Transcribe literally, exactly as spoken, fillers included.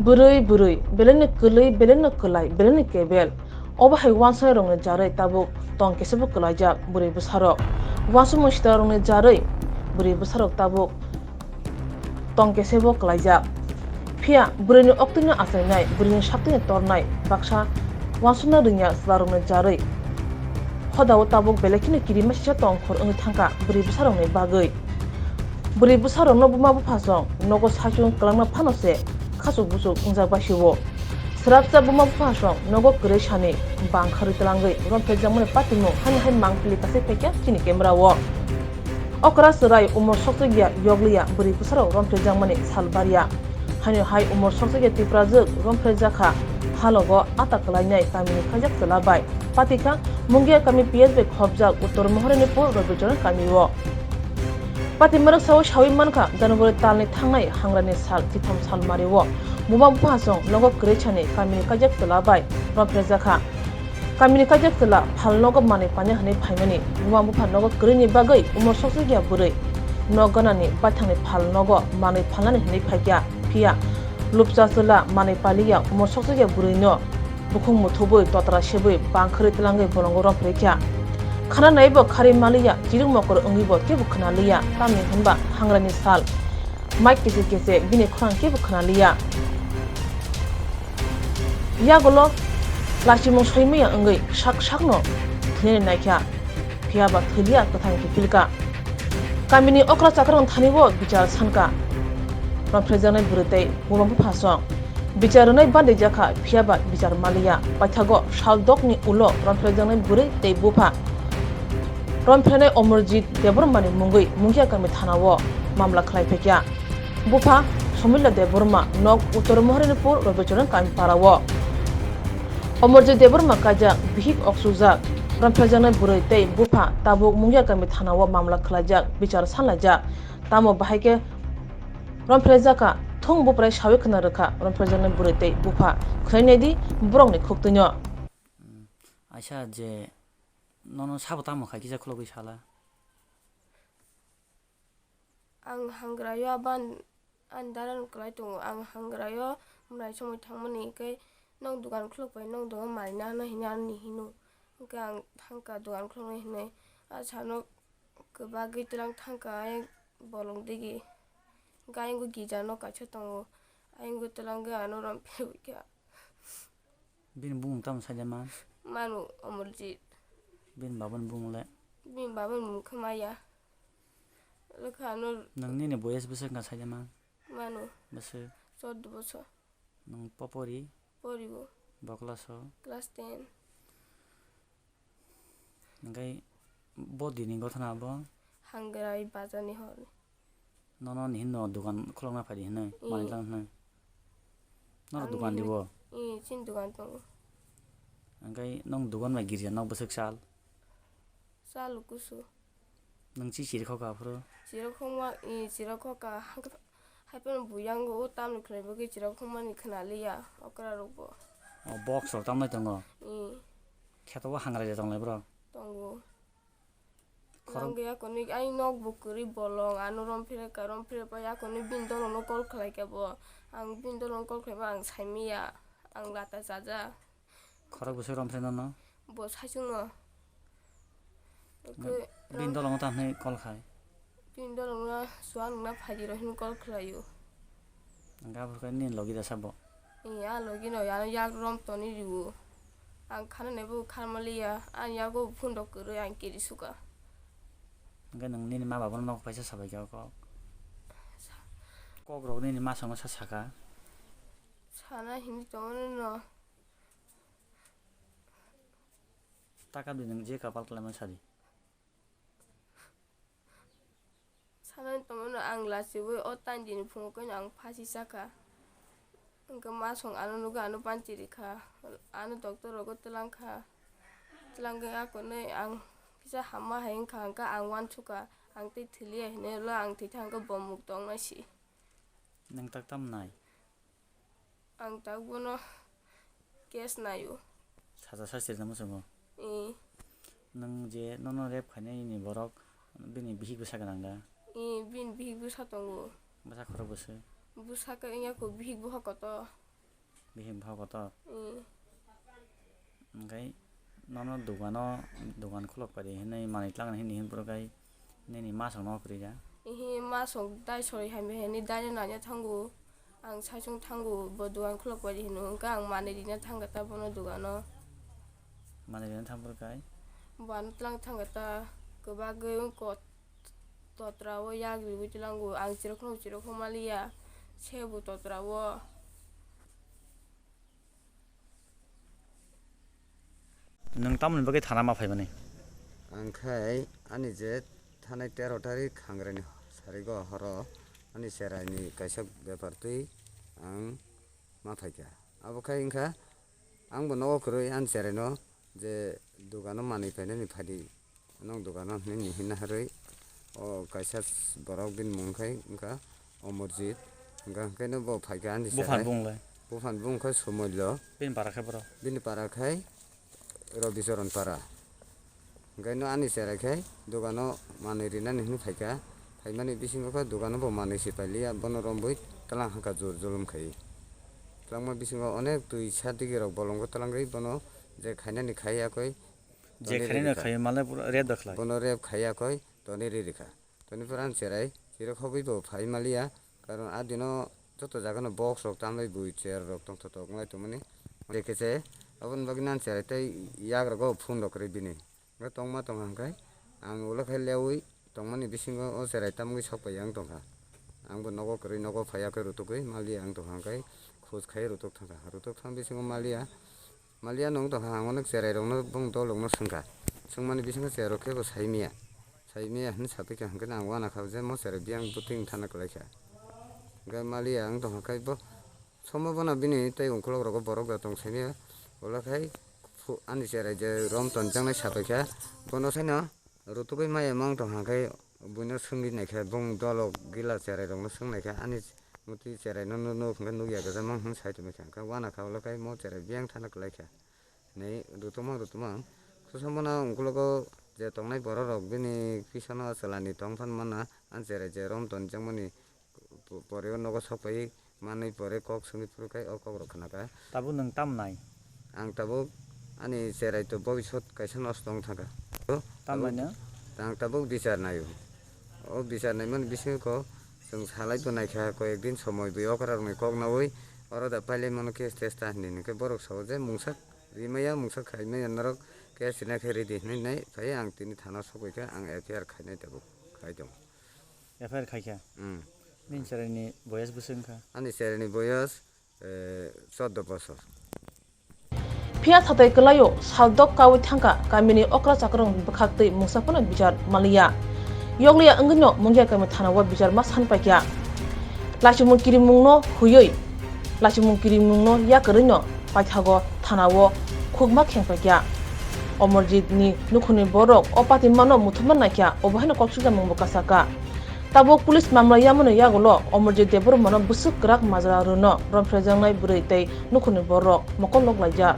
Bwrwi bwrwi, belai no kwlwi, belai no kwlai, belai no kebel. Obo hai uansuknai rokni jarwi tabuk tong kesebo kwlaijak bwrwi bwsarok. Uansukmung sita rokni jarwi bwrwi bwsarok tabuk tong kesebo kwlaijak. Phiya bwrwini oktwino achainai, bwrwini saktwino tornai baksa uansukna rwngya chwlarokni jarwi hodao tabuk belai kheno kirima sisa tongkhor wngwi thangkha bwrwi bwsarokni bagwi. Bwrwi bwsarokno buma buphasong nogo saichung kwlangna phano se khachuk buchuk wngjak bai sio. Swrapsa buma buphasong nogo kwrwi sani bangkharwi twlangwi romphrejakmani patimung hani hai mangpili kasai phaikha chini camera o. Okra chwrai umor sokchokya yokliya bwrwi bwsarok romphrejakmani sal barya. Haino hai umor sokchokya Tiprajwk romphrejakha halogo ata kwlainai kamini kajak chwla bai patikha Mungia kami P S bai khopjak Uttor Moharanipur Robicharan kamio. Patimarok sao sawi mankha January talni thangnai hangrani sal chitham salmario buma buphasong nogo kwrwi sani kamini kajak chwla bai romphrejakha. Kamini kajak chwla phal nogo manwi panya hwnwi phaimani. Buma bupha nogo kwrwini bagwi umor sokchokya bwrwi nok ganani baithangni phal nogo manwi phalnani hwnwi phaikha. Phiya lupcha chwla manwi paliya umor sokchokya bwrwino bukhuk muthubwi totra sebwi bangkharwi twlangwi bolongo romphreikha. Khana naibo kharwi maliya chirwk mokor wngwibo kebo khna liya tamni hwnba hangrani sal. Mic kese kese bini khorang kebo khna liya. Yagulo lachimung soimaya wngwi sak sakno thwinani naikha, phiyaba thwiliya kwthang kiphilka. Kamini okra chakrang thani o bichar sanka romphrejaknai bwrwi tei buma buphasong. Bichar rwnai bandai jakha, phiyaba bichar maliya. Paithago sal dokni ulo romphrejaknai bwrwi tei bupha romphrejnai Omorjit Debbarmani mungwi Mungia kami thanao mamla khlai phaikha. Bupha Somila Debbarma, nok Uttor Moharanipur Robicharan kami parao. Omorjit Debbarma kaijak bihik oksukjak romphrejaknai bwrwi tei bupha tabuk Mungia kami thanao mamla khlaijak, bichar sanlaijak. Tamo bahai khe romphrejakha, thung buprai sawi khna rwkha romphrejaknai bwrwi tei bupha. Khwlainai di borokni khuktwino. Aisa je nono sabo tamo khai kisa khulogwi sala? Ang hangraio aban ani daran kwlai tongo. Ang hangraio mwrai somoi thangmani hwnkhe nok dogan khuluk pai, nok dogan manina hwnwi hino ani hino. Hwnkhe ang thangkha dogan khuluknai hwnwi. A sano kwbagwi twlang thangkha ayang bolong digi. Hwnkhe ayang gija nok kaisa tongo. Ayang twlangwi ano rom phirwi kha. Bini bumung tamo saida man? Manu Omorjit. Bini babani bumung le? Bini babani bumung khe maya. Lekha ano. Nang nini boyes bwswk wngkha saida man? Manu. Bwswk? Chordo bosor. Nang popori? Poribo. Bo class o? Class ten. Hingke bo dini gothana bo? Hangrai bazar ni hor. Nono ni hinno dogan khulokna phaidi hinwi, mm, manwi lang hinwi. Noro dogan di bo? Ih, chini dogan tongo. Hingke nong dogan bai girja nok bwswk sal? Sal kusu. Nung chi chiri khokha aphuru? Chiri khokma, ih, chiri khokha. Haiphano bo yango o tamni khlai bagwi chwrap khumani khna liya okra rokbo. O box rok tamnai tongo? Ee. Kheto o hangra je tonglai bro? Tongo. Khorok- Nangya kwnwi ai nok bo kwrwi bolong ano rom phire ka rom phire pa ya kwnwi bini dolong no call khlai khe bo. Ang bini dolong call khlai ba ang sai manya. Ang lata chaja. Khorok bwswk rom phre nono? Bo saichung no. Bini dolongo tamo hinwi call khai? Bini dolongo chuwak nungna phaidi rw hinwi call khlaio. Hwnkhe aphuru khe nini logi da sabo? Ee, a logi no ano yak rom toni rwo. Ang khana naibo kharma liya, ani yago phone rok kwrwi ang kiri suka. Hwnkhe nwng nini ma babano nok paisa sabai kha kok? Kok rok nini ma songno sa saka? Sana hinwi tongo no. Taka bini je kapal khlaima sadi. Sanani tongmano ang lachiui o tandini phungo khe ang phasi chakha. Hwnkhe masong ano nugwi ano banchi rikha. Ano doctor rogo twlangkha. Twlangwi akonwi ang kisa hamma hai wngkha hwnkhe ang uansukha. Ang tei thwilia hinwi ulo ang thwithangkhe bo muk tongnaisi. Nwng tak tam nai? Ang tak bono case naio. Saja sastirna muchungo? Ee. Nwng je nono rape khainai ni borok bini bihik bwsa gwnang da? Ee, bini bihik bwsa tongo. Bwsa khorok bwswk? Bwsa khe wngya kho bihik boha kotor. Bihik bha kotor. Hmm. Hwnkhe nono dogano, dogan khulok pai di hinwi manwi twlangna hini hinphuru khe nini masok no kwrwi ya? Ihi masok dai sori hamya hini dai no naina thango. Ang saichung thango bo dogan khulok pai di hino hwnkhe ang manwi rina thangkha ta bono dogano. Manwi rina thangphuru khe? Bo ano twlang thangkha ta kwbagwi wngkha totra o yak riwi twlango ang chirokno chirokno maliya se bo totra o. Nwng tamoni bagwi thana ma phaimani? Ang khai ani je thanai tero tarik Khangraini sarigo horo ani cheraini kaisa bepar twi ang ma phaikha. Abo khai wngkha ang bo nogo kwrwi ani cheraino je dogano manwi phainani phadi. Nwng dogano hinwi hinna harwi o kaisa borok bini mung khai wngkha Omorjit. Hwnkha hwnkhe no bo phaikha ani Buphang cherai. Bung lai? Buphang bung khe Sumoilo. Bini para khe boro? Bini para khai Robichoron para. Hwnkhe no ani cherai khai dogano manwi rinani hinwi phaikha. Phaimani bisingo khe dogano bo manwi se pailiya, bono rombwi twlang hwnkha jor julum khai. Twlangma bisingo onek twi sa digi rok bolongo twlangwi bono je khainani khai yakoi. Je Toni khainani rikha. Khai male pura red da khlai. Bono rep khai yakoi toni ri rikha. Toni pura ang cherai chirok hogwi bo phai maliya. Karon a dino joto jaga no box rok tamlai bui chair rok tongthotok wnglai tongmani. Dekhe se aboni bagwi nang cherai tei yak rogo phone rok kwrwi bini. Hwnkhe tongma tongkha hwnkhe ang ulo khe lewi tongmani bisingo o cherai tamgwi sok pai ang tongkha. Ang bo nogo kwrwi nogo phai yakhe rutugwi maliya ang tongkha hwnkhe khoj khai rutuk thangkha. Rutuk thang bisingo maliya. Maliya nwng tongkha ang onek cherai rokno bong dolokno swngkha. Swngmani bisingo cherai rok khe bo saimaya. Saimaya hwnwi sapikha hwnkhe ang uanakha je mo cherai biyang bwtwi wngthana kwlaikha. Hwnkhe maliya wng tongkha khe bo somo bono bini tei ungkulok rogo borok da tong saimaya. Ulo khai phu-, ani cherai je rom tonjaknai sapaikha. Bono saino rutugwi maya mang tongkha khe buino swngwi naikha bong dolok gila cherai rokno swng naikha ani Motwi cherai no nuk hwnkhe nukya kwchangma hwn sai tongwi kha, hwnkhe uanakha ulo khe mo cherai biyang thana kwlai kha. Nei rwtwkmang rwtwkmang. Khoroksa bono ungkulugo je tongnai borok rok bini kisa no chwla ni tong phan mana, ani cherai je rom tonjakmani po-, pore o nogo sok pai manwi pore kok swngwi phuru khe o kok rok khna kha. Tabuk nwng tam nai? Ang tabuk ani cherai to bobisot kaisa nosto wng thangkha. Tam bai no? Ang tabuk bichar naio. O bichar naimani bisingo chwng salai bo naikha, koyek din somoi bui okra rokni kok naui oro da pailai mano case testa hinwi, hinkhe borok sao je mungsa rimaya, mungsa khaimaya norok case rina khe ridi hinwi nai phai ang tini thana sogwi khe ang F I R khainai tabuk khai tongo. F I R khaikha? Hmm. Nini cheraini boyas bwswk wngkha? Ani cheraini boyas, eh, chordo bosor. Phiya satai kwlaio, saldok kaui thangkha kamini okra chakrung bwkhak twi mungsa phano bichar maliya. Yokliya wngwino Mungia kami thanao bichar ma san paikha. Lachimung kirimungno huiwi, lachimung kirimungno yakarwino paithago thanao khukma kheng paikha. Omorjit ni nukhungni borok o patimano muthumna naikha, obo haino kok sukjakmung bo kasakha. Tabuk police mamla yamani yagulo Omorjit Debbarmano bwswk kwrak majra rwno romphrejaknai bwrwi tei nukhungni borok mokol nok laijak.